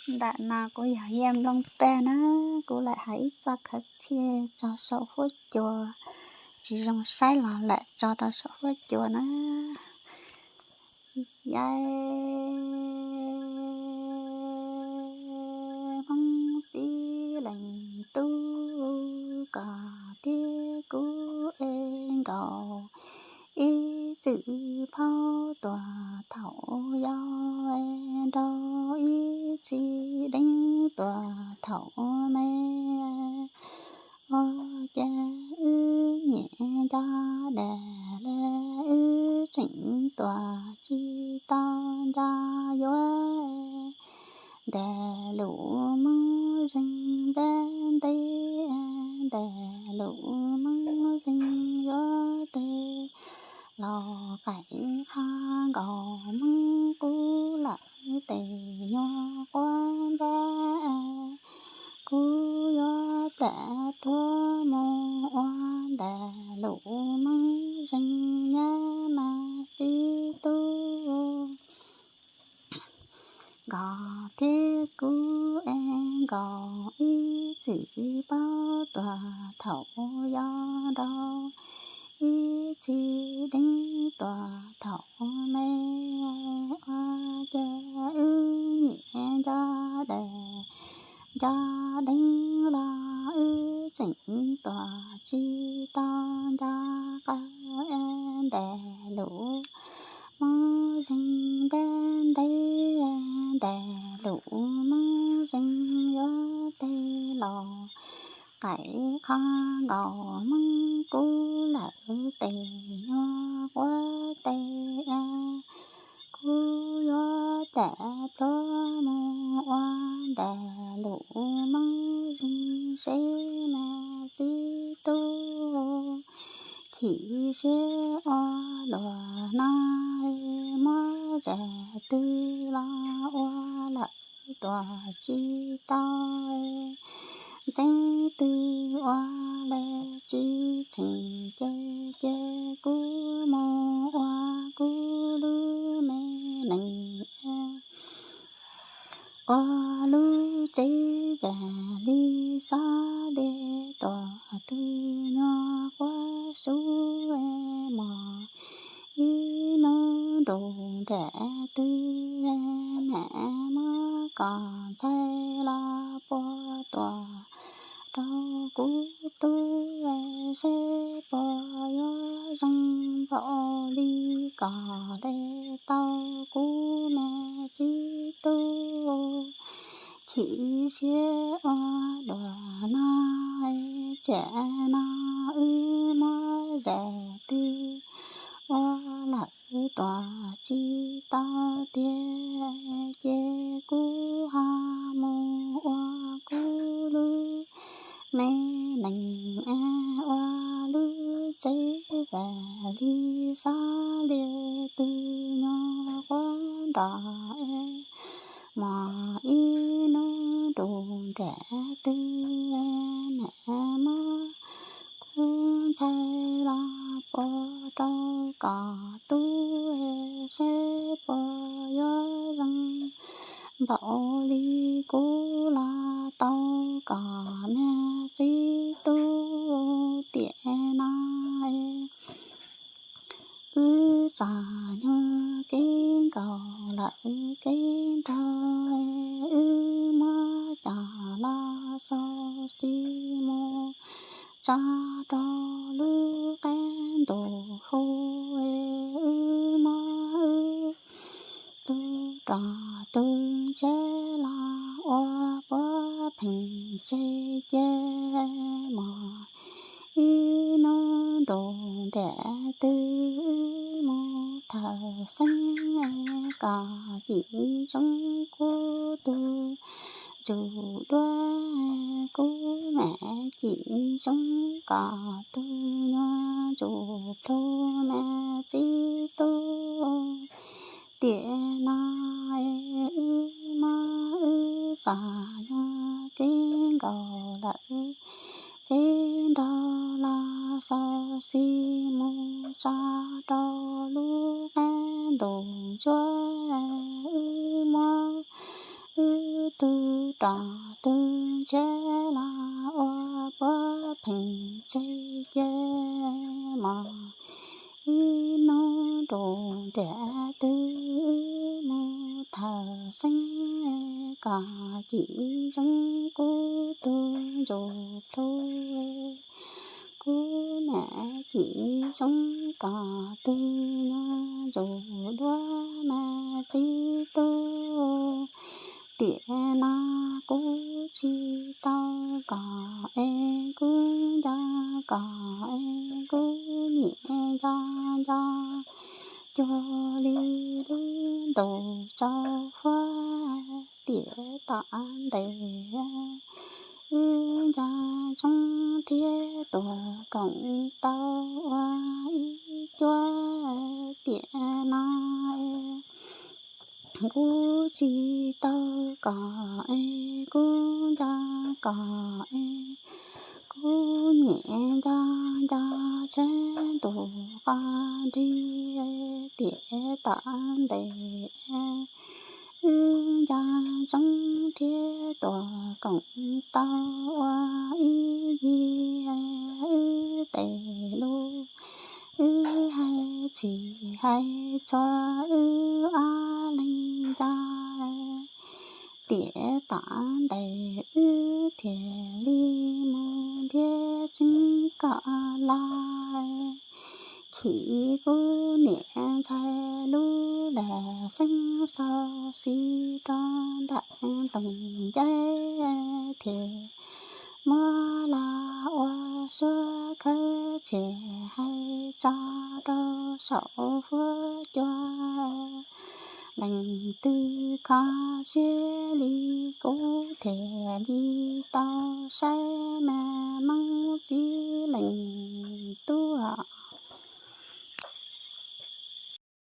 Ntawm no kuv yog Yaj Nplooj Paj na, kuv lam hais ib txoj khawv txhia tso saum huab cua, tsis zoo saib los lam tso rau saum huab cua na. Yaj Hmoob txiv leej tub, koj thiab kuv es nkaus ib txwm phaub tuaj thaum yau, nrog ib txhij deev tuaj thaum me. Ua cas wb nyiam nco dab laug, wb tseem tuaj tsis tau nco yuav dab laug Hmoob zeeg ntiaj teb, dab laug Hmoob zeeg yuav tes laus qaim qha nkaus Hmoob qub lawm tes nyuag quav npab. Kuv yuav plam pluag mus ua dab laug Hmoob zeeg nyab mas txiv tub. Koj thiab kuv es nkaus ib txwm phaub tuaj thaum yau, nrog ib txhij deev tuaj thaum me. Ua cas wb nyiam nco dab, nco deev los wb tseem tuaj tsis tau nco qab dab laug Hmoob zeeg ntiaj teb, dab laug Hmoob zeeg yuav tes laus qaim qha nkaus Hmoob qub lawm tes nyuag quav tes. Kuv yuav plam pluag mus ua dab laug Hmoob zeeg seb mas txiv tub chim siab ua luaj no, muab zaj twg los ua lawm tuaj tsis tau, ntxeev twg ua lawm tsis txheej ces, ces kuv mus ua kuv lub me neej ua lub tsev vam li xov li tuaj tus nyuag quav sub mos. Ib hnub nruj nram twg mam muab koj ntxhais los puag tuaj rau kuv tub, seb puas yuav zoo npaum li koj de tau kuv me txiv tub. Chim siab ua luaj no, tsam no wb muab zaj twg ua lawm tuaj tsis tau tiag, ces kuv ho mus ua kuv lub me neej ua lub tsev vam li xov li tus nyuag quav nroj mos. Ib hnub nruj nram twg mam muab kuv ntxhais los puag rau koj tub, seb puas yuav zoo npaum li kuv los tau koj me txiv tub. Tiam no wb txom nyuag kev nkaus lawm kev nraug, wb muab coj los xauv xim mus tso rau lub qab ntuj hu, wb muab wb tus rog tus ntxhais los ua puav pheej seb ces mos. Ib hnub nruj nram twg wb mus thawj xeeb, koj cim ntsoov kuv tus ntsuj duab, kuv mam cim ntsoov koj tus nyuag ntsuj plhu me txiv tub. Tiam no wb muab wb txom nyuag kev nkaus lawm kev nraug los xauv xim mus tso rau lub qab ntuj ntsuab, wb muab wb tug rov tug ntshiab los ua puab pheej tseg ces mos ib hnub rau ntiam twg wb mus thawm xeeb kom cim ntsoov kuv tug ntsuj plhu. Kuv niam cim ntsoov kom tug nyuag ntsuj duab mas txib tub. Tiam no kuv tsis tau kom es kuv nco kom es kuv nyiam nco nco cuag li lub ntuj tsaus huab. Tiam tom ntej wb nco ntsoov thiab tuaj koom tau ua ib cuab. Tiam no kuv tsis tau kom es kuv nco kom es kuv nyiam nco nco tshab ntuj qos nrig. Tiam tom ntej wb nco ntsoov thiab tuaj koom tau ua ib yig. Wb tes lus wb hais tsis hais txhua wb ob leeg nco. Tiam tom ntej wb thiaj li mus ntiab tseeb kom los. Chim kuv niam ntxhais lub lam xeeb xau xis rau ntawm ntoo nceb thiaj muab los ua suab khawb txhia hais tso rau saum huab cua. Leej twg kho siab li kuv thiaj li tau saib mas Hmoob txiv